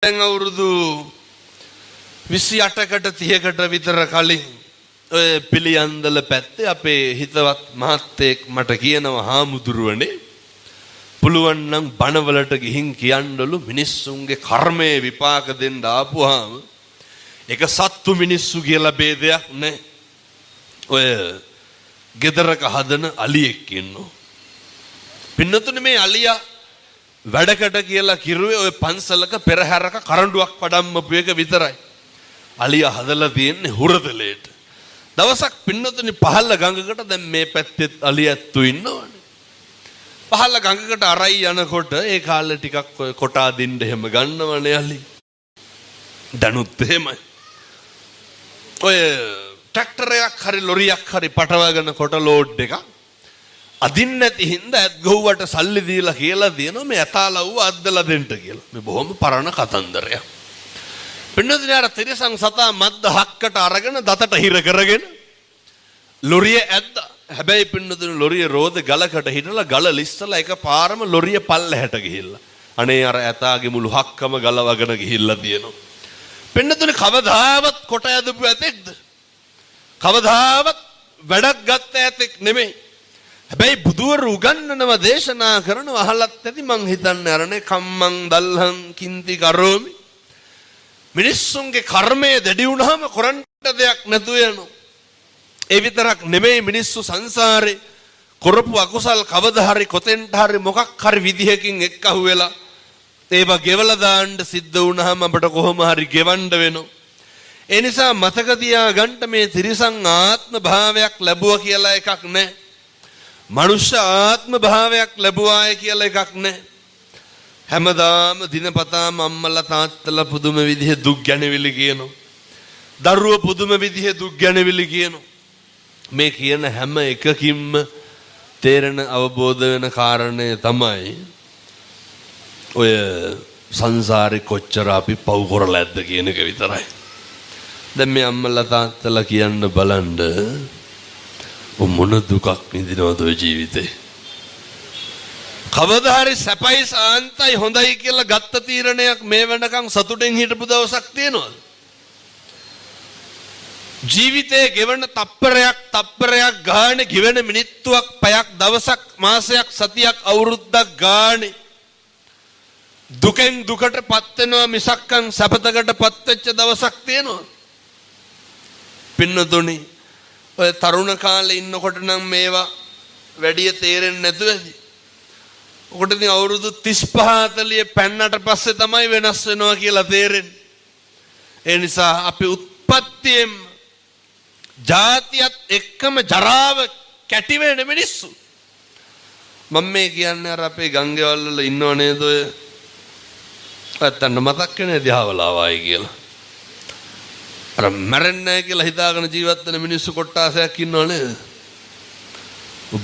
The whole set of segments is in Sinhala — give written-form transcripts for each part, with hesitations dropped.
දැන් අවුරුදු 28කට 30කට විතර කලින් ඔය පිළියන්දල පැත්තේ අපේ හිතවත් මහත්තයෙක් මට කියනවා, හාමුදුරුවනේ පුළුවන් නම් බණවලට ගිහින් කියන්නලු මිනිස්සුන්ගේ කර්මයේ විපාක දෙන්න ආපුවාම ඒක සත්තු මිනිස්සු කියලා ભેදයක් නෑ. ඔය ගෙදරක හදන අලියෙක් ඉන්නවා. පින්නතුනේ මේ අලියා වැඩකට කියලා කිරුවේ ඔය පන්සලක පෙරහැරක කරඬුවක් වඩම්මපු එක විතරයි. අලියා හදලා තියෙන්නේ හුරතලේට. දවසක් පින්නතුනේ පහළ ගඟකට, දැන් මේ පැත්තෙත් අලිය ඇත්තු ඉන්නවනේ. පහළ ගඟකට අරයි යනකොට ඒ කාලේ ටිකක් ඔය කොටා දින්න එහෙම ගන්නවනේ අලි. දැනුත් එහෙමයි. ඔය ට්‍රැක්ටරයක් හරි ලොරියක් හරි පටවගෙන කොට ලෝඩ් එකක් අදින්න නැති හින්දා ඇත් ගොව්වට සල්ලි දීලා කියලා තියෙනවා මේ ඇතාලව්ව අද්දලා දෙන්න කියලා. මේ බොහොම පරණ කතන්දරයක්. පින්නතුනේ අර තිරිසන් සතා මද්ද හක්කට අරගෙන දතට හිර කරගෙන ලොරිය ඇද්දා. හැබැයි පින්නතුනේ ලොරිය රෝද ගලකට හිටලා ගල ලිස්සලා එක පාරම ලොරිය පල්ලෙහාට ගිහිල්ලා. අනේ අර ඇතාගේ මුළු හක්කම ගලවගෙන ගිහිල්ලා තියෙනවා. පින්නතුනේ කවදාවත් කොට ඇදපු ඇතෙක්ද? කවදාවත් වැඩක් ගත්ත ඇතෙක් නෙමෙයි. හැබැයි බුදුවරු උගන්වනව දේශනා කරනව අහලත් ඇති මං හිතන්නේ අරනේ කම්මං දල්හං කින්ති කරෝමි. මිනිස්සුන්ගේ කර්මය දැඩි වුණාම කරන්න දෙයක් නැතුව යනවා. ඒ විතරක් නෙමෙයි, මිනිස්සු සංසාරේ කරපු අකුසල් කවදා හරි කොතෙන්ට හරි මොකක් හරි විදිහකින් එක්කහුව වෙලා ඒවා ගෙවලා දාන්න සිද්ධ වුණාම අපට කොහොම හරි ගෙවන්න වෙනවා. ඒ නිසා මතක තියාගන්න මේ තිරිසන් ආත්ම භාවයක් ලැබුවා කියලා එකක් නැහැ. මනුෂ්‍ය ආත්ම භාවයක් ලැබුවාය කියලා එකක් නැහැ. හැමදාම දිනපතාම අම්මලා තාත්තලා පුදුම විදිහේ දුක් ගැනවිලි කියනවා. දරුවෝ පුදුම විදිහේ දුක් ගැනවිලි කියනවා. මේ කියන හැම එකකින්ම තේරෙන අවබෝධ වෙන කාරණය තමයි ඔය සංසාරේ කොච්චර අපි පව් කරලා ඇද්ද කියන එක විතරයි. දැන් මේ අම්මලා තාත්තලා කියන්න බලන්න මොන දුකක් විඳිනවද ඔය ජීවිතේ. කවදා හරි සැපයි සාන්තයි හොඳයි කියලා ගත්ත තීරණයක් මේ වෙනකන් සතුටෙන් හිටපු දවසක් තියෙනවද? ජීවිතේ ගෙවන තප්පරයක් තප්පරයක් ගානේ, ගෙවන මිනිත්තුවක් පැයක් දවසක් මාසයක් සතියක් අවුරුද්දක් ගානේ දුකෙන් දුකට පත් වෙනවා මිසක්කන් සැපතකට පත් වෙච්ච දවසක් තියෙනවද? පින්නතුනි ඔය තරුණ කාලේ ඉන්නකොට නම් මේවා වැඩිය තේරෙන්නේ නැතුව ඇති. ඔකට ඉතින් අවුරුදු 35 40 පැන්නට පස්සේ තමයි වෙනස් වෙනවා කියලා තේරෙන්නේ. ඒ නිසා අපි උත්පත්තියෙන් ජාතියත් එක්කම ජරාව කැටි වෙන මිනිස්සු. මම මේ කියන්නේ අර අපේ ගංගේවල් වල ඉන්නව නේද ඔය නැත්තම් මතක් වෙන්නේ දිහාවලාවයි කියලා. අර මැරෙන්නේ නැහැ කියලා හිතාගෙන ජීවත් වෙන මිනිස්සු කොට්ටාසයක් ඉන්නව නේද?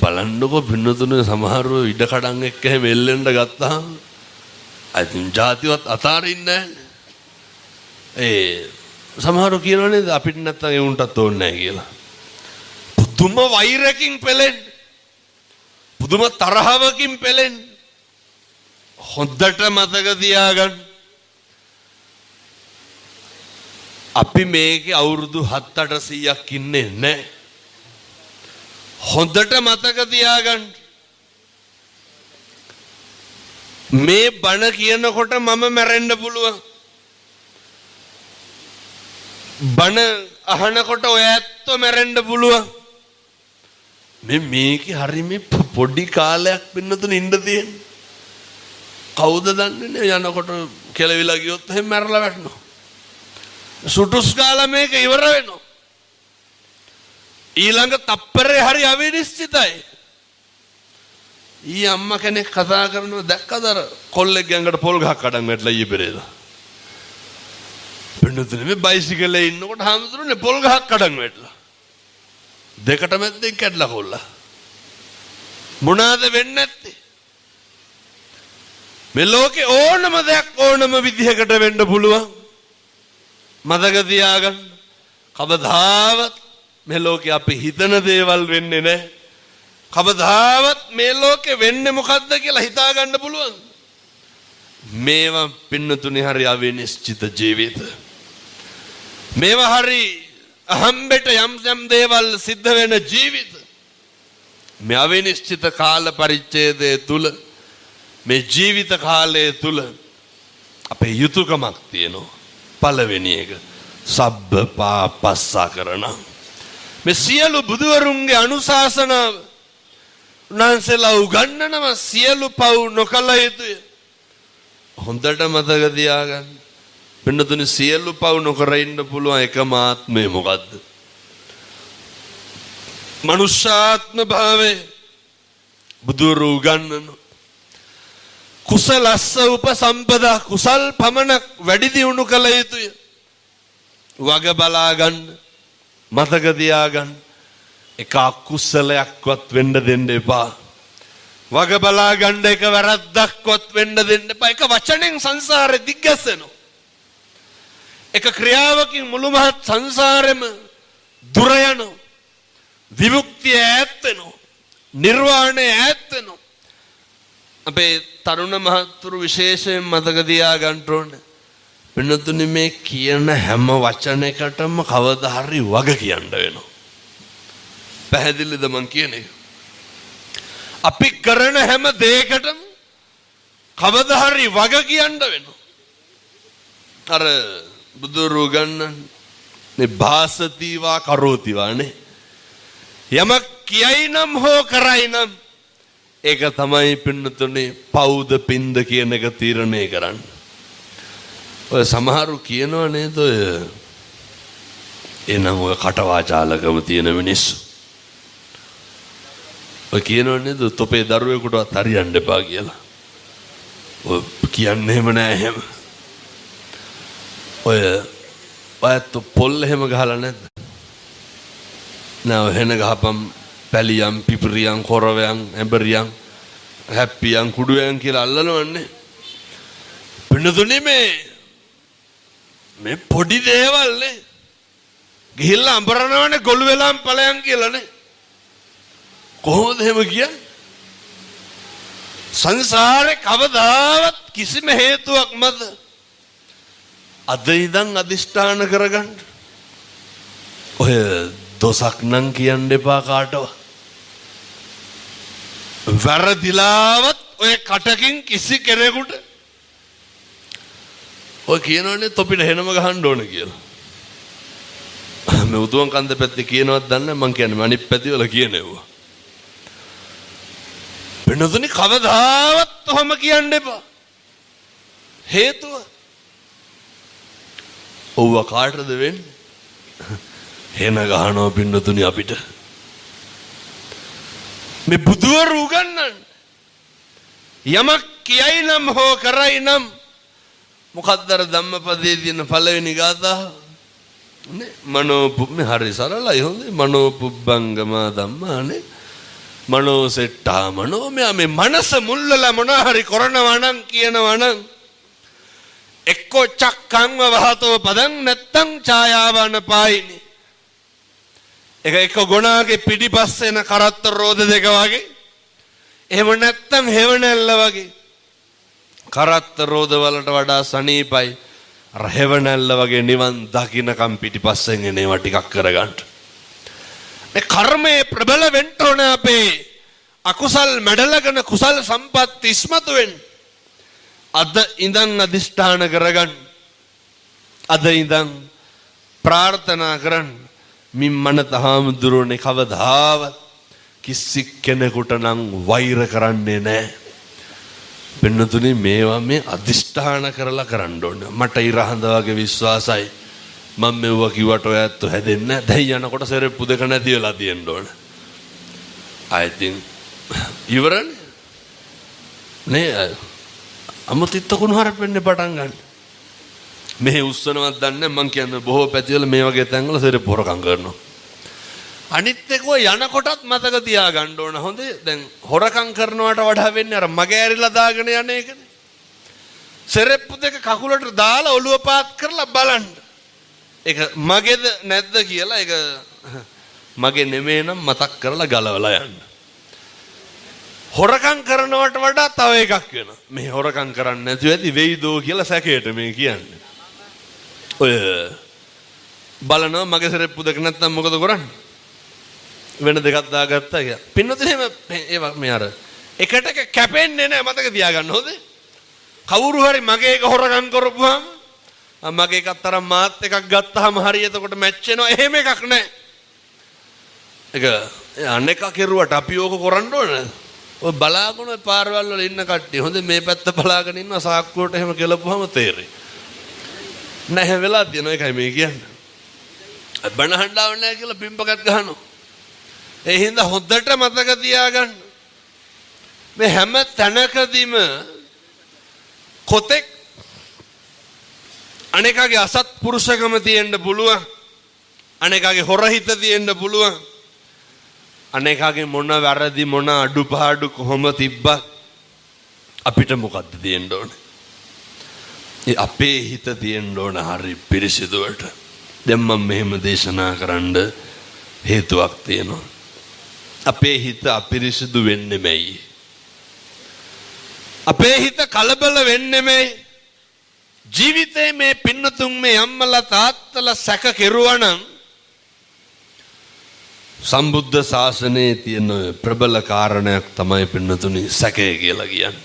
බලන්නකෝ පින්නතුනේ සමහරව ඉඩ කඩන් එක්ක එහෙම එල්ලෙන්න ගත්තාම අයිතින් ජාතිවත් අතාරින්නේ නැහැ. ඒ සමහරව කියනවා නේද අපිට නැත්තම් ඒ උන්ටත් ඕනේ නැහැ කියලා. පුදුම වෛරකින් පෙලෙන්න, පුදුම තරහවකින් පෙලෙන්න. හොඳට මතක තියාගන්න අපි මේකේ අවුරුදු 700-800ක් ඉන්නේ නැහැ. හොඳට මතක තියාගන්න මේ බණ කියනකොට මම මැරෙන්න පුළුවන්. බණ අහනකොට ඔය ඇත්තෝ මැරෙන්න පුළුවන්. මේ මේකේ හරි මේ පොඩි කාලයක් පින්නතුන ඉන්න තියෙන්නේ. කවුද දන්නේ නේ යනකොට කෙලවිලා ගියොත් එහෙම මැරලා වැටෙනවා. සුටුස් ගාලා මේක ඉවර වෙනවා. ඊළඟ තප්පරේ හරි අවිනිශ්චිතයි. ඊ අම්මා කෙනෙක් කතා කරනවා දැක්කද අර කොල්ලෙක් ඇඟට පොල් ගහක් කඩන් වැටලා ඊයේ පෙරේදා. පින්නතුනේ මේ බයිසිකලේ ඉන්නකොට හාමුදුරනේ පොල් ගහක් කඩන් වැටලා. දෙකට මැද්දෙන් කැඩලා කොල්ලා. මොනවාද වෙන්නේ නැත්තේ? මේ ලෝකේ ඕනම දෙයක් ඕනම විදිහකට වෙන්න පුළුවන්. මතක තියාගන්න කවදාවත් මේ ලෝකේ අපි හිතන දේවල් වෙන්නේ නැහැ. කවදාවත් මේ ලෝකේ වෙන්නේ මොකද්ද කියලා හිතා ගන්න පුළුවන්. මේවා පින්නතුනි හරි අවිනිශ්චිත ජීවිත. මේවා හරි අහම්බෙට යම් යම් දේවල් සිද්ධ වෙන ජීවිත. මේ අවිනිශ්චිත කාල පරිච්ඡේදය තුල, මේ ජීවිත කාලය තුල අපේ යුතුයකමක් තියෙනවා. පළවෙනි එක සබ්බ පාපස්සා කරන මේ සියලු බුදුවරුන්ගේ අනුශාසනාව උන්වහන්සේලා උගන්වනවා සියලු පව් නොකළ යුතුය. හොඳට මතක තියාගන්න. පින්නතුනි සියලු පව් නොකර ඉන්න පුළුවන් එකම ආත්මය මොකද්ද? මනුෂ්‍යාත්ම භාවය. බුදුවරු උගන්වනවා කුසලස්ස උපසම්පදා, කුසල් පමණක් වැඩි දියුණු කළ යුතුය. වග බලා ගන්න, මතක තියාගන්න, එක අකුසලයක්වත් වෙන්න දෙන්න එපා. වග බලා ගන්න එක වැරද්දක්වත් වෙන්න දෙන්න එපා. එක වචනෙන් සංසාරෙ දිග්ගැස්සෙනවා. එක ක්‍රියාවකින් මුළු මහත් සංසාරෙම දුර යනවා. විමුක්තිය ඈත් වෙනවා. නිර්වාණය ඈත් වෙනවා. අපේ තරුණ මහත්තුරු විශේෂයෙන් මතක තියාගන්න ඕනේ. වෙනතුනේ මේ කියන හැම වචනයකටම කවදා හරි වග කියන්න වෙනවා. පැහැදිලිද මං කියන එක? අපි කරන හැම දෙයකටම කවදා හරි වග කියන්න වෙනවා. අර බුදුරු ගන්නන්නේ භාසතිවා කරෝතිවා නේ. යමක් කියයි නම් හෝ කරයි නම් ඒක තමයි පින්නතුනේ පවුද පින්ද කියන එක තීරණය කරන්න. ඔය සමහරු කියනවා නේද ඔය එනම් ඔය කටවාචාලකම තියෙන මිනිස්සු. ඔය කියනවා නේද තොපේ දරුවෙකුටවත් හරියන්න එපා කියලා. ඔය කියන්නේ එහෙම නෑ එහෙම. ඔය ඔයත් පොල් එහෙම ගහලා නැද්ද? නෑ ඔය හෙන ගහපම් පැලියම් පිපිරියම් කොරවයන් ඇඹරියම් හැප්පියම් කුඩුවයන් කියලා අල්ලනවන්නේ. පින්නතුනේ මේ පොඩි දේවල් නේ. ගිහිල්ලා අඹරනවනේ ගොළු වෙලාම් ඵලයන් කියලානේ. කොහොමද එහෙම කියන්නේ? සංසාරේ කවදාවත් කිසිම හේතුවක් මත අද ඉඳන් අදිෂ්ඨාන කරගන්න. ඔය දොසක් නම් කියන්න එපා කාටවත්. වැරදිලාවත් ඔය කටකින් කිසි කෙනෙකුට ඔය කියනවනේ තොපිට හෙනම ගහන්න ඕන කියලා. මේ උතුවන් කන්ද පැත්තේ කියනවත් දන්නේ නැහැ මං කියන්නේ අනිත් පැති වල කියනෙව්වා. වෙනතුනි කවදාවත් ඔහම කියන්න එපා. හේතුව ඔව්ව කාටද වෙන්නේ? හෙන ගහනවා පින්නතුනි අපිට. මේ බුදුවරු උගන්වන්නේ යමක් කියයි නම් හෝ කරයි නම් මොකද්ද අර ධම්මපදයේ තියෙන පළවෙනි ගාථාව නේ? මනෝ පුබ්බේ හරි සරලයි හොඳේ. මනෝ පුබ්බංගම ධම්මා නේ. මනෝ සෙට්ටා මනෝ මෙයා මේ මනස මුල්ලලා මොන හරි කරනවා නම් කියනවා නම් එක්කෝ චක්කංව වහතෝ පදං නැත්තං ඡායාවන පායිනි. එක එක ගොනාගේ පිටිපස්ස එන කරත්ත රෝද දෙක වගේ, එහෙම නැත්තම් හෙවණැල්ල වගේ. කරත්ත රෝද වලට වඩා සනීපයි අර හෙවණැල්ල වගේ නිවන් දකින්නකම් පිටිපස්සෙන් එන ඒවා ටිකක් කරගන්න. මේ කර්මයේ ප්‍රබල වෙන්න ඕන අපේ අකුසල් මැඩලගෙන කුසල් සම්පත් ඉස්මතු වෙන්න. අද ඉඳන් අදිෂ්ඨාන කරගන්න. අද ඉඳන් ප්‍රාර්ථනා කරන්න. මින් මනත හාමුදුරුවනේ කවදාවත් කිසි කෙනෙකුට නම් වෛර කරන්නේ නැහැ. පින්නතුනි මේවා මේ අදිෂ්ඨාන කරලා කරන්න ඕන. මට ඉරහඳ වගේ විශ්වාසයි. මම මෙව්වා කිව්වට ඔය ඇත්තෝ හැදෙන්නේ නැහැ. දැන් යනකොට සෙරෙප්පු දෙක නැති වෙලා තියෙන්න ඕන. ආ ඉතින් ඉවරනේ. නේ අමුතිත්ත කුණුහරුප වෙන්නේ පටන් ගන්න. මෙහෙ උස්සනවත් දන්නේ නැහැ මං කියන්නේ බොහෝ පැතිවල මේ වගේ තැන්වල සෙරෙප්පු හොරකම් කරනවා. අනිත් එක ඔය යනකොටත් මතක තියාගන්න ඕන හොඳේ. දැන් හොරකම් කරනවට වඩා වෙන්නේ අර මග ඇරිලා දාගෙන යන එකනේ. සෙරෙප්පු දෙක කකුලට දාලා ඔළුව පාත් කරලා බලන්න. ඒක මගේද නැද්ද කියලා. ඒක මගේ නෙමෙයි නම් මතක් කරලා ගලවලා යන්න. හොරකම් කරනවට වඩා තව එකක් වෙනවා. මේ හොරකම් කරන්නේ නැතුව ඇති වෙයිදෝ කියලා සැකයට මේ කියන්නේ. ඔය බලනවා මගේ සෙරෙප්පු දෙක නැත්තම් මොකද කරන්නේ? වෙන දෙකක් දාගත්තා කියලා. පින්නතුනේ එහෙම ඒවා මේ අර එකට එක කැපෙන්නේ නැහැ මතක තියාගන්න හොඳේ. කවුරු හරි මගේ එක හොරකම් කරපුවාම මගේ එකත් තරම් මාත් එකක් ගත්තාම හරි එතකොට මැච් වෙනවා. එහෙම එකක් නැහැ. ඒක අනෙක කෙරුවට අපි ඕක කරන්න ඕනේ. ඔය බලාගෙන ඔය පාරවල් වල ඉන්න කට්ටිය හොඳ මේ පැත්ත බලාගෙන ඉන්නවා සාක්කුවට එහෙම කෙලපුවාම තේරෙයි. නැහැ වෙලා තියෙනවා ඒකයි මේ කියන්නේ. බණ අහන්න ආව නැහැ කියලා පිම්පකත් ගහනවා. ඒ හින්දා හොඳට මතක තියාගන්න. මේ හැම තැනකදීම කොතෙක් අනේකාගේ අසත්පුරුෂකම තියෙන්න පුළුවන්, අනේකාගේ හොරහිත තියෙන්න පුළුවන්, අනේකාගේ මොන වැරදි මොන අඩුපාඩු කොහොම තිබ්බත් අපිට මොකද්ද තියෙන්න ඕනේ? ඒ අපේ හිත තියෙන්න ඕන හරි පිරිසිදුවට. දැන් මම මෙහෙම දේශනා කරන්න හේතුවක් තියෙනවා. අපේ හිත අපිරිසිදු වෙන්නෙමයි. අපේ හිත කලබල වෙන්නෙමයි. ජීවිතේ මේ පින්නතුන් මේ අම්මලා තාත්තලා සැක කෙරුවා නම් සම්බුද්ධ ශාසනයේ තියෙන ප්‍රබල කාරණයක් තමයි පින්නතුනි සැකය කියලා කියන්නේ.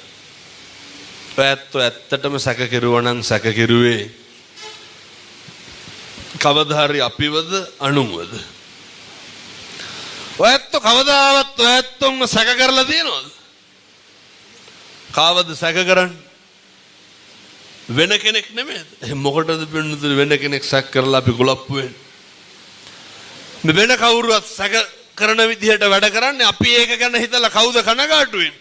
ඔය ඇත්තෝ ඇත්තටම සැක කෙරුවා නම් සැක කෙරුවේ කවදා හරි අපිවද අනුන්වද? ඔය ඇත්තෝ කවදාවත් ඔය ඇත්තොන්ව සැක කරලා තියෙනවද? කාවද සැක කරන්නේ? වෙන කෙනෙක් නෙමෙයිද? එහෙනම් මොකටද පින්නතුනි වෙන කෙනෙක් සැක කරලා අපි කුලප්පු වෙන්නේ? මේ වෙන කවුරුවත් සැක කරන විදිහට වැඩ කරන්නේ අපි ඒක ගැන හිතලා කවුද කනගාටු වෙන්නේ?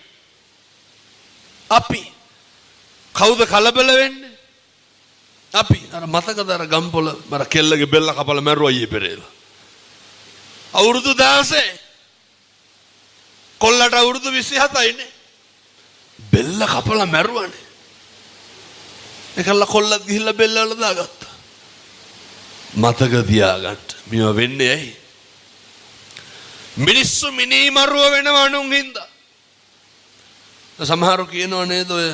අපි. කවුද කලබල වෙන්නේ? අපි. අර මතකද අර ගම්පොළ අර කෙල්ලගේ බෙල්ල කපලා මැරුවා ඊයේ පෙරේදා. අවුරුදු 16 කොල්ලට අවුරුදු 27යි නේ. බෙල්ල කපලා මැරුවානේ. ඒකල්ල කොල්ලත් ගිහිල්ලා බෙල්ල වල දාගත්තා. මතක තියාගන්න. මේවා වෙන්නේ ඇයි? මිනිස්සු මිනී මරුව වෙනවා අනුන් හින්දා. සමහරු කියනවා නේද ඔය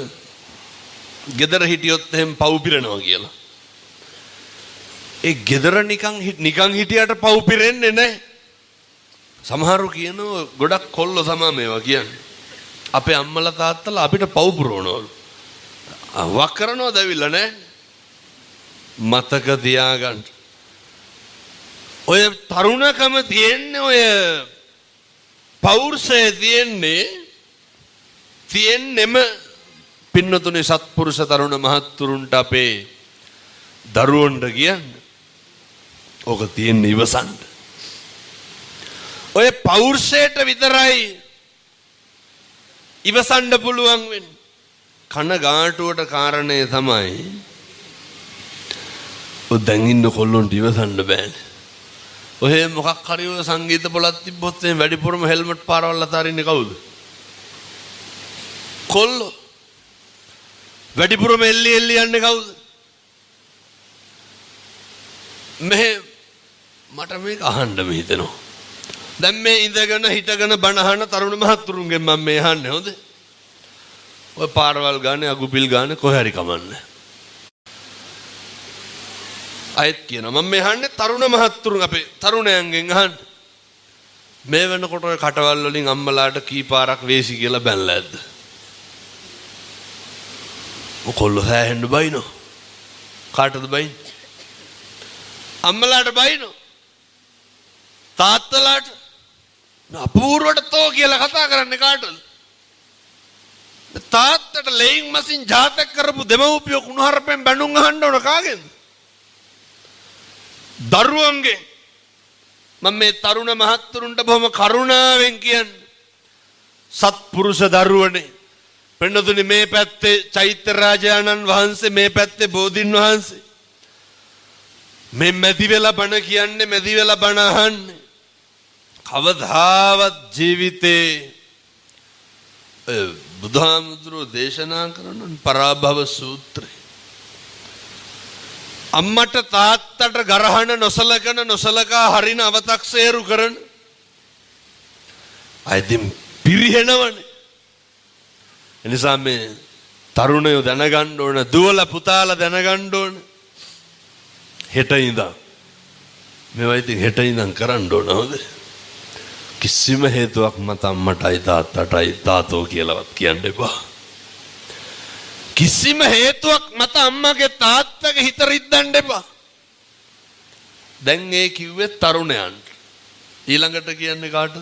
ගෙදර හිටියොත් එහෙම පව් පිරෙනවා කියලා. ඒ ගෙදර නිකන් හිටියට පව් පිරෙන්නේ නැහැ. සමහරු කියනවා ගොඩක් කොල්ලෝ තමයි මේවා කියන්නේ. අපේ අම්මලා තාත්තලා අපිට පව් පුරවනවලු. වක් කරනවද ඇවිල්ලා නෑ. මතක තියාගන්න. ඔය තරුණකම තියෙන්නේ ඔය පෞරුෂය තියෙන්නේ තියෙන්නෙම පින්නතුනේ සත්පුරුෂ තරුණ මහත්තුරුන්ට අපේ දරුවන්ට කියන්න. ඕක තියෙන්නේ ඉවසන්න. ඔය පෞරුෂයට විතරයි ඉවසන්න පුළුවන් වෙන්නේ. කනගාටුවට කාරණේ තමයි ඔය දැන් ඉන්න කොල්ලොන්ට ඉවසන්න බෑනේ. ඔහේ මොකක් හරි ඔය සංගීත පොලක් තිබ්බොත් එහෙම වැඩිපුරම හෙල්මට් පාරවල් අතාරින්නේ කවුද? කොල්ලෝ. වැඩිපුරම එල්ලි එල්ලි යන්නේ කවුද? මෙහෙ මට මේක අහන්න හිතෙනවා. දැන් මේ ඉඳගෙන හිටගෙන බණ අහන තරුණ මහත්තුරුන්ගෙන් මම මේ අහන්නේ හොඳේ. ඔය පාරවල් ගානේ අගුපිල් ගානේ කොහේ හරි කමන්නේ. අයත් කියනවා මම මේ අහන්නේ තරුණ මහත්තුරුන් අපේ තරුණයන්ගෙන් අහන්නේ. මේ වෙනකොට ඔය කටවල් වලින් අම්මලාට කී පාරක් වේසි කියලා බැනලා ඇද්ද? ඔය කොල්ලෝ සෑහෙන්න බයිනෝ. කාටද බයින්නේ? අම්මලාට බයිනෝ. තාත්තලාට අපූර්වට තෝ කියලා කතා කරන්නේ කාටද? තාත්තට ලෙයින් මසින් ජාතක කරපු දෙමව්පියෝ කුණුහරුපෙන් බැනුම් අහන්න ඕන කාගෙන්ද? දරුවන්ගෙන්. මම මේ තරුණ මහත්තුරුන්ට බොහොම කරුණාවෙන් කියන්නේ සත්පුරුෂ දරුවනේ. පෙන්නතුනි මේ පැත්තේ චෛත්‍ය රාජානන් වහන්සේ, මේ පැත්තේ බෝධින් වහන්සේ. මේ මැදි වෙලා බණ කියන්නේ, මැදි වෙලා බණ අහන්නේ. කවදාවත් ජීවිතේ බුදුහාමුදුරුවෝ දේශනා කරන පරාභව සූත්‍රය අම්මට තාත්තට ගරහන නොසලකන නොසලකා හරින අවතක්සේරු කරන අය ඉතින් පිරිහෙනවනේ. එනිසා මේ තරුණයෝ දැනගන්න ඕන, දුවලා පුතාලා දැනගන්න ඕන. හෙට ඉඳන් මේවා ඉතින් හෙට ඉඳන් කරන්න ඕන හොඳ. කිසිම හේතුවක් මත අම්මටයි තාත්තටයි තාතෝ කියලාවත් කියන්න එපා. කිසිම හේතුවක් මත අම්මගේ තාත්තගේ හිත රිද්දන්න එපා. දැන් ඒ කිව්වේ තරුණයන්ට. ඊළඟට කියන්නේ කාටද?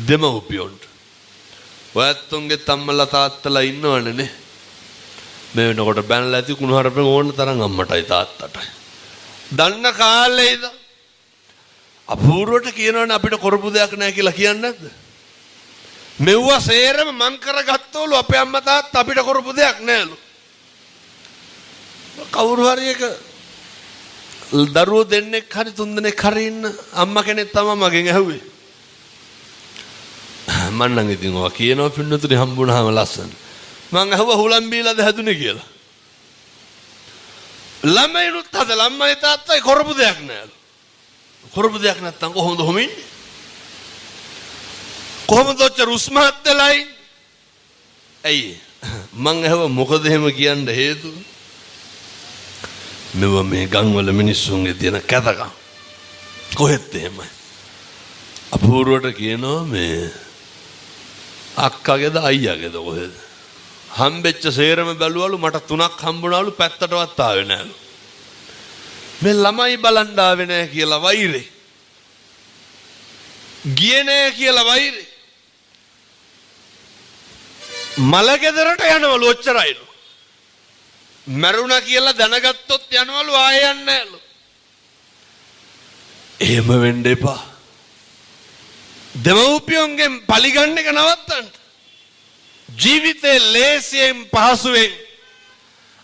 දෙමව්පියොන්ට. ඔයත් උන්ගේ අම්මලා තාත්තලා ඉන්නවනේ නේ. මේ වෙනකොට බැනලා ඇති කුණුහරුපෙන් ඕන තරම් අම්මටයි තාත්තටයි. දන්න කාලේ ඉඳන් අපූර්වට කියනවනේ අපිට කරපු දෙයක් නෑ කියලා කියන්නේ නැද්ද? මෙව්වා සේරම මං කරගත්තවලු අපේ අම්මා තාත්තා අපිට කරපු දෙයක් නෑලු. කවුරු හරි එක දරුවෝ දෙන්නෙක් හරි තුන් දෙනෙක් හරි ඉන්න අම්මා කෙනෙක් තමයි මගෙන් ඇහුවේ. මං නම් ඉතින් ඔවා කියනවා පින්නතුනේ හම්බුනහම ලස්සන. මං ඇහුවා හුලම් බීලාද හැදුනේ කියලා. ළමයිනුත් හදලා අම්මයි තාත්තයි කරපු දෙයක් නෑලු. කරපු දෙයක් නැත්තම් කොහොමද ඔහොම ඉන්නේ? කොහොමද ඔච්චර උස්මහත් වෙලා ඉන්නේ? ඇයි මං ඇහුවා මොකද එහෙම කියන්න හේතුව? මෙව මේ ගම්වල මිනිස්සුන්ගේ තියෙන කැතකම්. කොහෙත් එහෙමයි. අපූර්වට කියනවා මේ අක්කගේද අයියාගේද කොහෙද? හම්බෙච්ච සේරම බැලුවලු මට තුනක් හම්බුණාලු පැත්තටවත් ආවේ නෑලු. මේ ළමයි බලන් ආවේ නෑ කියලා වෛරේ. ගියේ නෑ කියලා වෛරේ. මල ගෙදරට යනවලු ඔච්චරයිලු. මැරුණා කියලා දැනගත්තොත් යනවලු ආයෙ යන්නේ නෑලු. එහෙම වෙන්න එපා. දෙමව්පියන්ගෙන් පලිගන්න එක නවත්තන්න. ජීවිතේ ලේසියෙන් පහසුවෙන්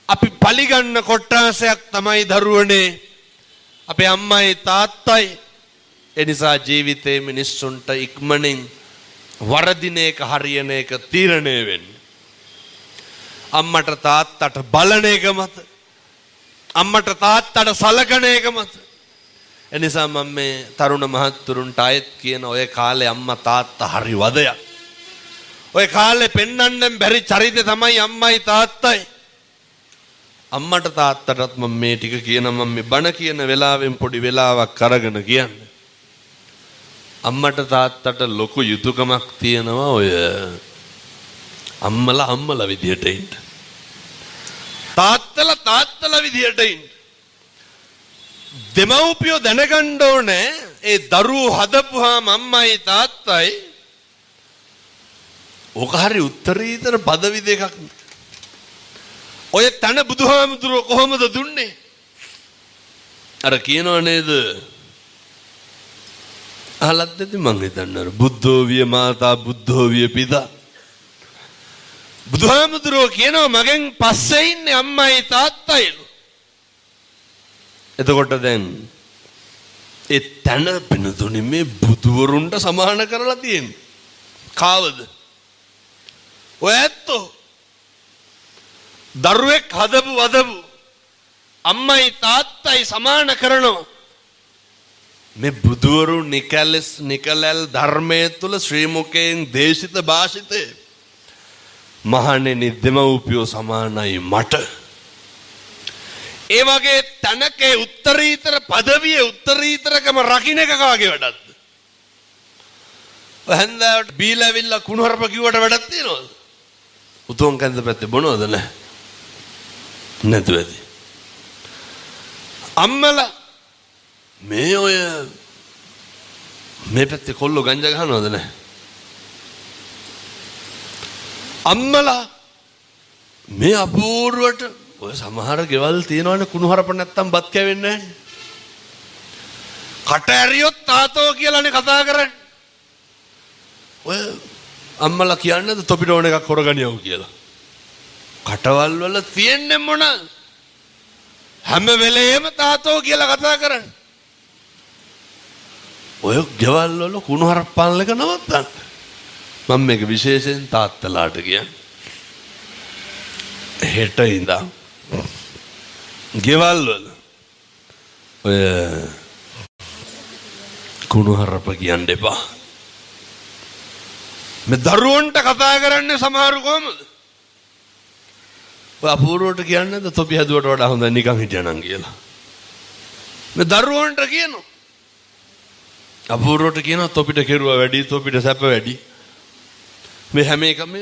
අපි පලිගන්න කොට්ටාසයක් තමයි දරුවනේ අපේ අම්මයි තාත්තයි. ඒ නිසා ජීවිතේ මිනිස්සුන්ට ඉක්මනින් වරදින එක හරියන එක තීරණය වෙන්නේ අම්මට තාත්තට බලන එක මත, අම්මට තාත්තට සලකන එක මත. එනිසා මම මේ තරුණ මහත්තුරුන්ට අයත් කියන ඔය කාලේ අම්මා තාත්තා හරි වදයක්. ඔය කාලේ පෙන්වන්න බැරි චරිතය තමයි අම්මයි තාත්තයි. අම්මට තාත්තටත් මම මේ ටික කියන, මම මේ බණ කියන වෙලාවෙන් පොඩි වෙලාවක් අරගෙන කියන්න. අම්මට තාත්තට ලොකු යුතුයකමක් තියෙනවා ඔය අම්මලා අම්මලා විදියට ඉන්න. තාත්තලා තාත්තලා විදියට ඉන්න. දෙමව්පියෝ දැනගන්න ඕනේ ඒ දරුවෝ හදපුවාම අම්මයි තාත්තයි ඕක හරි උත්තරීතර පදවි දෙකක්. ඔය තන බුදුහාමුදුරුවෝ කොහොමද දුන්නේ? අර කියනව නේද? අහලත් නැති මං හිතන්නේ අර බුද්ධෝ විය මාතා බුද්ධෝ විය පිතා. බුදුහාමුදුරුවෝ කියනවා මගෙන් පස්සේ ඉන්නේ අම්මයි තාත්තයිලු. එතකොට දැන් ඒ තන පිනතුනේ මේ බුදුවරුන්ට සමාන කරලා තියෙන්නේ. කාවද? ඔය ඇත්තෝ දරුවෙක් හදපු වදපු අම්මයි තාත්තයි සමාන කරනවා. මේ බුදුවරු නිකලස් නිකලල් ධර්මයේ තුල ශ්‍රී මුඛයෙන් දේශිත භාෂිතේ මහණෙනි දෙමව්පියෝ සමානයි මට. ඒ වගේ තනකේ උත්තරීතර පදවියේ උත්තරීතරකම රකින්න එක කාගේ වැඩක්ද? ඔය හැන්දෑවට බීලා ඇවිල්ලා කුණුහරුප කිව්වට වැඩක් තියනවද? උතුම් කන්ද පැත්තේ බොනවද නැහැ? නැතුව ඇති. අම්මලා මේ ඔය මේ පැත්තේ කොල්ලෝ ගංජා ගහනවද නැහැ? අම්මලා මේ අපූර්වට ඔය සමහර ගෙවල් තියෙනවනේ කුණුහරුප නැත්තම් බත් කැවෙන්නේ නැහැනේ. කට ඇරියොත් තාතෝ කියලානේ කතා කරන්නේ. ඔය අම්මලා කියන්නේ තොපිට ඕන එකක් කරගනියව කියලා. කටවල් වල තියෙන්නේ මොනවාද? හැම වෙලේම තාතෝ කියලා කතා කරන්නේ. ඔය ගෙවල් වල කුණුහරුප පාලන එක නවත්තන්න. මම මේක විශේෂයෙන් තාත්තලාට කියන්නේ. හෙට ඉඳන් ගෙවල් වල ඔය කුණුහරුප කියන්න එපා. මේ දරුවන්ට කතා කරන්නේ සමහරු කොහමද? ඔය අපූර්වට කියන්නේ නැද්ද තොපි හැදුවට වඩා හොඳයි නිකන් හිටියානම් කියලා. මේ දරුවන්ට කියනවා. අපූර්වට කියනවා තොපිට කෙරුවා වැඩි, තොපිට සැප වැඩි. මේ හැම එකම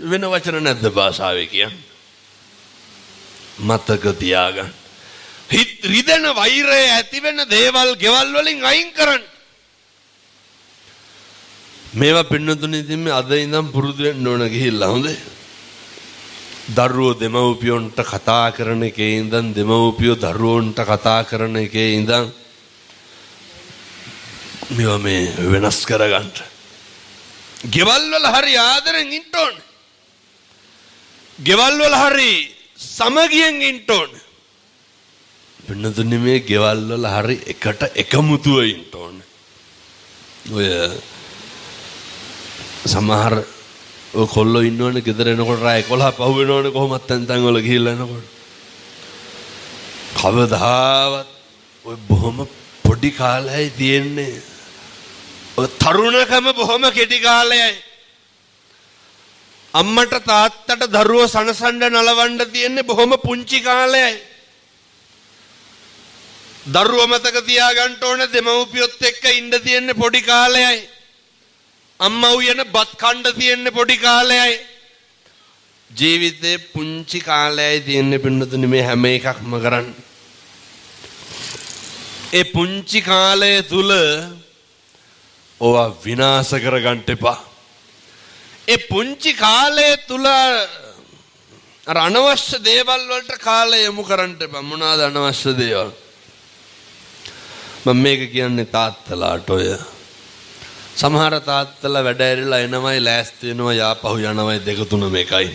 වෙන වචන නැද්ද භාෂාවේ කියන්නේ? මතක තියාගන්න. හිත රිදෙන වෛරය ඇති වෙන දේවල් ගෙවල් වලින් අයින් කරන්න. මේවා පින්නතුනේ ඉතින් මේ අද ඉඳන් පුරුදු වෙන්න ඕන ගිහිල්ලා හොඳේ. දරුවෝ දෙමව්පියොන්ට කතා කරන එකේ ඉඳන් දෙමව්පියෝ දරුවොන්ට කතා කරන එකේ ඉඳන් මේවා මේ වෙනස් කරගන්න. ගෙවල් වල හරි ආදරෙන් ඉන්න ඕනේ. ගෙවල් වල හරි සමගියෙන් ඉන්න ඕනේ. පින්නතුනේ මේ ගෙවල් වල හරි එකට එකමුතුව ඉන්න ඕනේ. ඔය සමහර ඔය කොල්ලෝ ඉන්නවනේ ගෙදර එනකොට රාය 11 පහු වෙනවනේ කොහොමත් තැන් තැන් වල ගිහිල්ලා එනකොට. කවදාවත් ඔය බොහොම පොඩි කාලයයි තියෙන්නේ. ඔය තරුණකම බොහොම කෙටි කාලයයි. අම්මට තාත්තට දරුවෝ සනසන්න නලවන්න තියෙන්නේ බොහොම පුංචි කාලයයි. දරුවෝ මතක තියාගන්න ඕන දෙමව්පියොත් එක්ක ඉන්න තියෙන්නේ පොඩි කාලයයි. අම්මා උයන බත් කණ්ඩ තියෙන්නේ පොඩි කාලයයි. ජීවිතේ පුංචි කාලයයි තියෙන්නේ පින්නතුනි මේ හැම එකක්ම කරන්න. ඒ පුංචි කාලය තුල ඕවා විනාශ කරගන්න එපා. ඒ පුංචි කාලය තුල අර අනවශ්‍ය දේවල් වලට කාලය යොමු කරන්න එපා. මොනවාද අනවශ්‍ය දේවල්? මම මේක කියන්නේ තාත්තලාට. ඔය සමහර තාත්තලා වැඩ ඇරිලා එනවයි ලෑස්ති වෙනවා යාපහු යනවයි දෙක තුනම එකයි.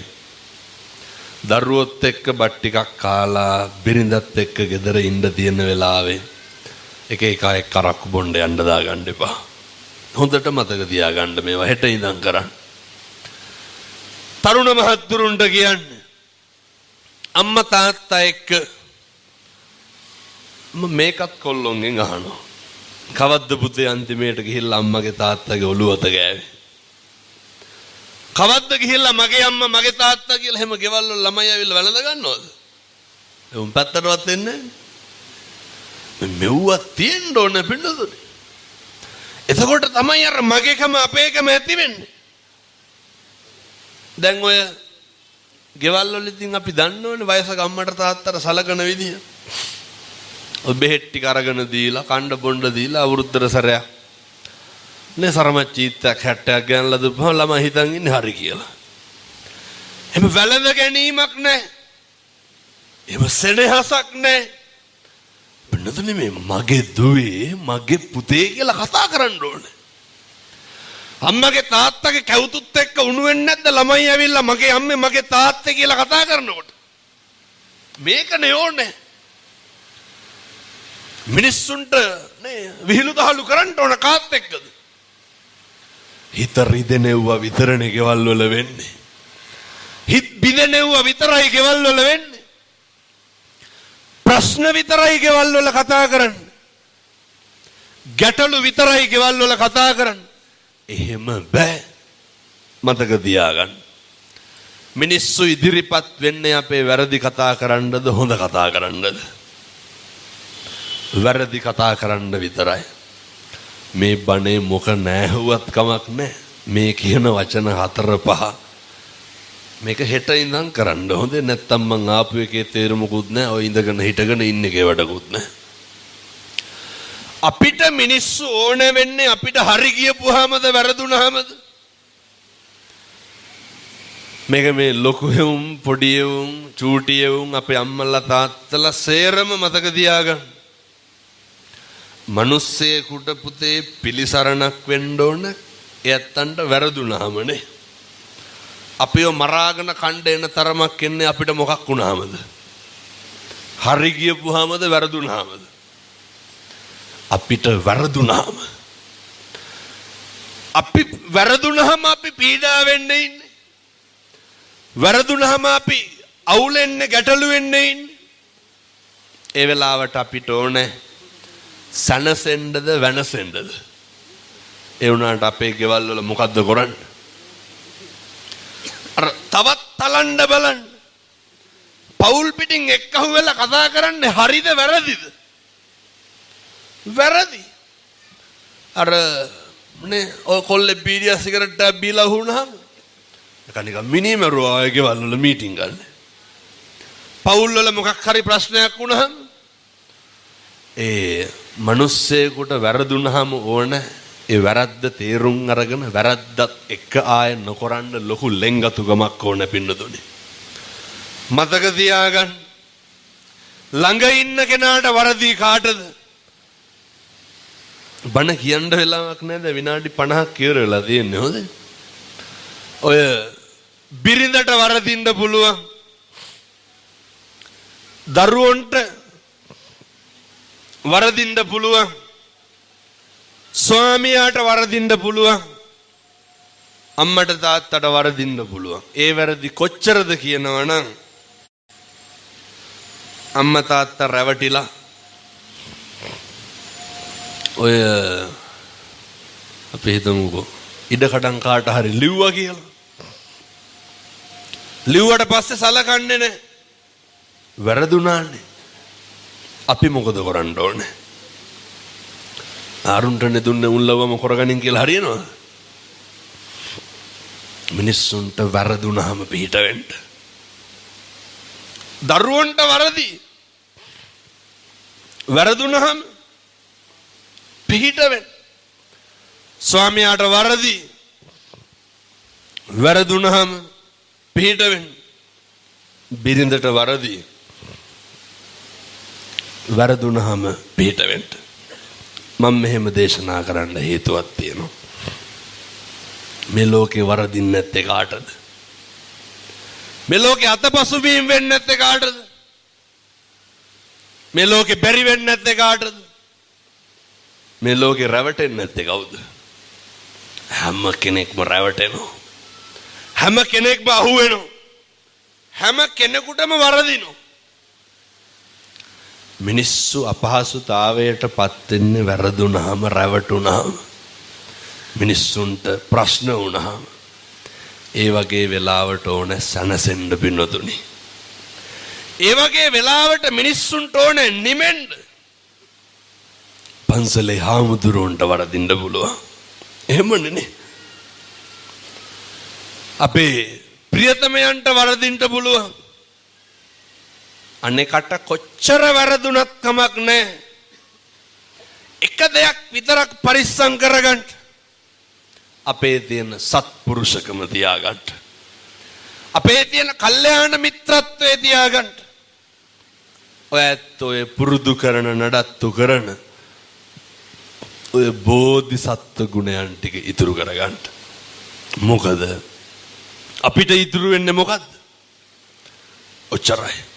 දරුවොත් එක්ක බත් ටිකක් කාලා බිරිඳත් එක්ක ගෙදර ඉන්න තියෙන වෙලාවේ එක එක අය කරක්කු බොණ්ඩ යන්න දාගන්න එපා. හොඳට මතක තියාගන්න මේවා හෙට ඉඳන් කරන්න. තරුණ මහත්තුරුන්ට කියන්නේ අම්මා තාත්තා එක්ක මම මේකත් කොල්ලොන්ගෙන් අහනවා. කවද්ද පුතේ අන්තිමේට ගිහිල්ලා අම්මගේ තාත්තගේ ඔළුව අත ගෑවේ? කවද්ද ගිහිල්ලා මගේ අම්මා මගේ තාත්තා කියලා එහෙම ගෙවල් වල ළමයි ඇවිල්ලා වැළඳ ගන්නවද? උන් පැත්තටවත් එන්නේ නැහැ. මෙව්වා තියෙන්න ඕන පින්නතුනේ. එතකොට තමයි අර මගේකම අපේකම ඇති වෙන්නේ. දැන් ඔය ගෙවල් වල ඉතින් අපි දන්නවනේ වයසක අම්මට තාත්තට සලකන විදිය. ඔය බෙහෙත් ටික අරගෙන දීලා කණ්ඩ බොණ්ඩ දීලා අවුරුද්දට සැරයක් නේ සරමත් චීත්තයක් 60ක් ගන්නලා දුප්පම ළමයි හිතන් ඉන්නේ හරි කියලා. එහෙම වැළඳ ගැනීමක් නැහැ. එහෙම සෙනෙහසක් නැහැ. පින්නතුනේ මේ මගේ දුවේ මගේ පුතේ කියලා කතා කරන්න ඕනේ. අම්මගේ තාත්තගේ කැවුතුත් එක්ක උණු වෙන්නේ නැද්ද ළමයි ඇවිල්ලා මගේ අම්මේ මගේ තාත්තේ කියලා කතා කරනකොට? මේකනේ ඕනේ. මිනිස්සුන්ට නේ විහිළු තහළු කරන්න ඕන කාත් එක්කද? හිත රිදෙනෙව්වා විතරනේ ගෙවල් වල වෙන්නේ. හිත බිඳෙනෙව්වා විතරයි ගෙවල් වල වෙන්නේ. ප්‍රශ්න විතරයි ගෙවල් වල කතා කරන්නේ. ගැටලු විතරයි ගෙවල් වල කතා කරන්නේ. එහෙම බෑ. මතක තියාගන්න. මිනිස්සු ඉදිරිපත් වෙන්නේ අපේ වැරදි කතා කරන්නද හොඳ කතා කරන්නද? වැරදි කතා කරන්න විතරයි. මේ බණේ මොක නෑහුවත් කමක් නෑ. මේ කියන වචන 4 5 මේක හෙට ඉඳන් කරන්න හොඳේ. නැත්තම් මං ආපු එකේ තේරුමකුත් නෑ. ඔය ඉඳගෙන හිටගෙන ඉන්න එකේ වැඩකුත් නෑ. අපිට මිනිස්සු ඕන වෙන්නේ අපිට හරි කියපුවාමද වැරදුනහමද? මේක මේ ලොකු එවුන් පොඩි එවුන් චූටි එවුන් අපේ අම්මලා තාත්තලා සේරම මතක තියාගන්න. මිනිස්සෙකුට පුතේ පිළිසරණක් වෙන්න ඕන එයත්තන්ට වැරදුනහමනේ. අපිව මරාගෙන කණ්ඩ එන තරමක් එන්නේ අපිට මොකක් වුණාමද? හරි ගියපුවාමද වැරදුනහමද? අපිට වැරදුනහම අපි වැරදුනහම අපි පීඩා වෙන්න ඉන්නේ. වැරදුනහම අපි අවුල් වෙන්න ගැටලු වෙන්න ඉන්නේ. ඒ වෙලාවට අපිට ඕනේ සැනසෙන්නද වෙනසෙන්නද? ඒ වුණාට අපේ ගෙවල් වල මොකද්ද කරන්නේ? බලන්න බලන්න. පවුල් පිටින් එක්කහුව වෙලා කතා කරන්නේ හරිද වැරදිද? වැරදි. අර නේ ඔය කොල්ලේ බීඩියා සිගරට් එකක් බීලා වුණාම එක නිකන් මිනි මරුවා ඔය ගෙවල් වල මීටින් ගන්න. පවුල් වල මොකක් හරි ප්‍රශ්නයක් වුණාම ඒ මිනිස්සෙකුට වැරදුනහම ඕන ඒ වැරද්ද තේරුම් අරගෙන වැරද්දත් එක්ක ආය නොකරන්න ලොකු ලෙන්ගතුකමක් ඕන පින්නතුනි. මතක තියාගන්න, ළඟ ඉන්න කෙනාට වරදී කාටද? බණ කියන්න වෙලාවක් නේද? විනාඩි 50ක් ඉවර වෙලා තියෙන්නේ. හොඳේ. ඔය බිරිඳට වරදින්න පුළුවන්, දරුවන්ට වරදින්න පුළුවන්, ස්වාමියාට වරදින්න පුළුවන්, අම්මට තාත්තට වරදින්න පුළුවන්. ඒ වැරදි කොච්චරද කියනවනම් අම්මා තාත්තා රැවටිලා ඔය අපි හිතමුකෝ ඉඩකඩම් කාට හරි ලිව්වා කියලා. ලිව්වට පස්සේ සලකන්නේ නැහැ. වැරදුනානේ. අපි මොකද කරන්න ඕනේ? අරුන්ටනේ දුන්නේ උන් ලවම කරගනින් කියලා හරියනවද? මිනිස්සුන්ට වැරදුනහම පිහිට වෙන්න. දරුවන්ට වරදි. වැරදුනහම පිහිට වෙන්න. ස්වාමියාට වරදි. වැරදුනහම පිහිට වෙන්න. බිරිඳට වරදි. වැරදුනහම පිහිට වෙන්න. මම මෙහෙම දේශනා කරන්න හේතුවක් තියෙනවා. මේ ලෝකේ වරදින්නේ නැත්තේ කාටද? මේ ලෝකේ අතපසුවීම් වෙන්නේ නැත්තේ කාටද? මේ ලෝකේ බැරි වෙන්නේ නැත්තේ කාටද? මේ ලෝකේ රැවටෙන්නේ නැත්තේ කවුද? හැම කෙනෙක්ම රැවටෙනවා. හැම කෙනෙක්ම අහු වෙනවා. හැම කෙනෙකුටම වරදිනවා. මිනිස්සු අපහසුතාවයට පත් වෙන්නේ වැරදුනහම, රැවටුනහම, මිනිස්සුන්ට ප්‍රශ්න වුණාම. ඒ වගේ වෙලාවට ඕන සැනසෙන්න පින්නතුනි. ඒ වගේ වෙලාවට මිනිස්සුන්ට ඕන නිමෙන්න. පන්සලේ හාමුදුරුවන්ට වරදින්න පුළුවන්. එහෙමනේ නේ. අපේ ප්‍රියතමයන්ට වරදින්න පුළුවන්. අනේකට කොච්චර වැරදුනත් කමක් නැහැ. එක දෙයක් විතරක් පරිස්සම් කරගන්න. අපේ තියෙන සත්පුරුෂකම තියාගන්න. අපේ තියෙන කල්යාණ මිත්‍රත්වය තියාගන්න. ඔය ඇත්ත ඔය පුරුදු කරන නඩත්තු කරන ඔය බෝධිසත්ව ගුණයන් ටික ඉතුරු කරගන්න. මොකද අපිට ඉතුරු වෙන්නේ මොකද්ද? ඔච්චරයි.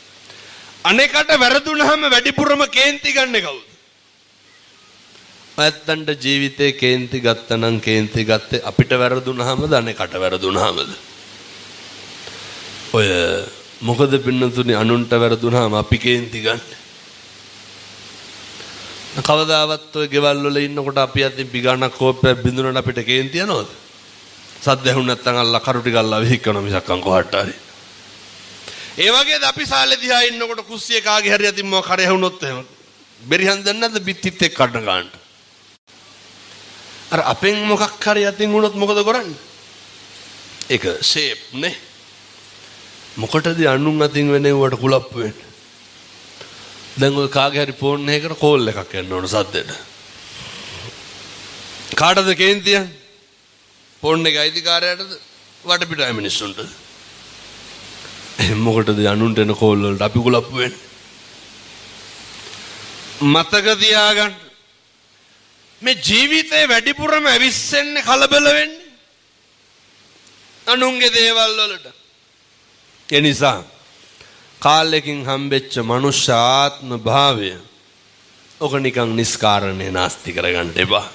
අනේකට වැරදුනහම වැඩිපුරම කේන්ති ගන්නෙ කවුද? ඇත්තන්ට ජීවිතේ කේන්ති ගත්තනම් කේන්ති ගත්තේ අපිට වැරදුනහමද අනේකට වැරදුනහමද? ඔය මොකද පින්නතුනි අනුන්ට වැරදුනහම අපි කේන්ති ගන්න. කවදාවත් ඔය ගෙවල් වල ඉන්නකොට අපි අතින් පිගානක් කෝප්පයක් බින්දුනට අපිට කේන්ති යනවද? සද්ද ඇහුන් නැත්තම් අල්ලා කරු ටික අල්ලා විහිකන මිසක් අං කොහාට හරි. ඒ වගේද අපි සාලේ දිහා ඉන්නකොට කුස්සිය කාගේ හරි අතින් මොකක් හරි ඇහුනොත් එහෙම බෙරිහන් දන්නේ නැද්ද බිත්තිත් එක්ක කඩන ගන්නට? අර අපෙන් මොකක් හරි අතින් වුණොත් මොකද කරන්නේ? ඒක ෂේප් නේ. මොකටද අනුන් අතින් වෙනෙව්වට කුලප්පු වෙන්නේ? දැන් ඔය කාගේ හරි ෆෝන් එකකට කෝල් එකක් එන්න ඕන සද්දෙට. කාටද කේන්තිය? ෆෝන් එකේ අයිතිකාරයාටද වටපිටාවේ මිනිස්සුන්ටද? එහෙනම් මොකටද අනුන්ට එන කෝල් වලට අපි කුලප්පු වෙන්නේ? මතක තියාගන්න. මේ ජීවිතේ වැඩිපුරම ඇවිස්සෙන්නේ කලබල වෙන්නේ අනුන්ගේ දේවල් වලට. ඒ නිසා කාලෙකින් හම්බෙච්ච මනුෂ්‍ය ආත්ම භාවය ඔක නිකන් නිස්කාරණේ නාස්ති කරගන්න එපා.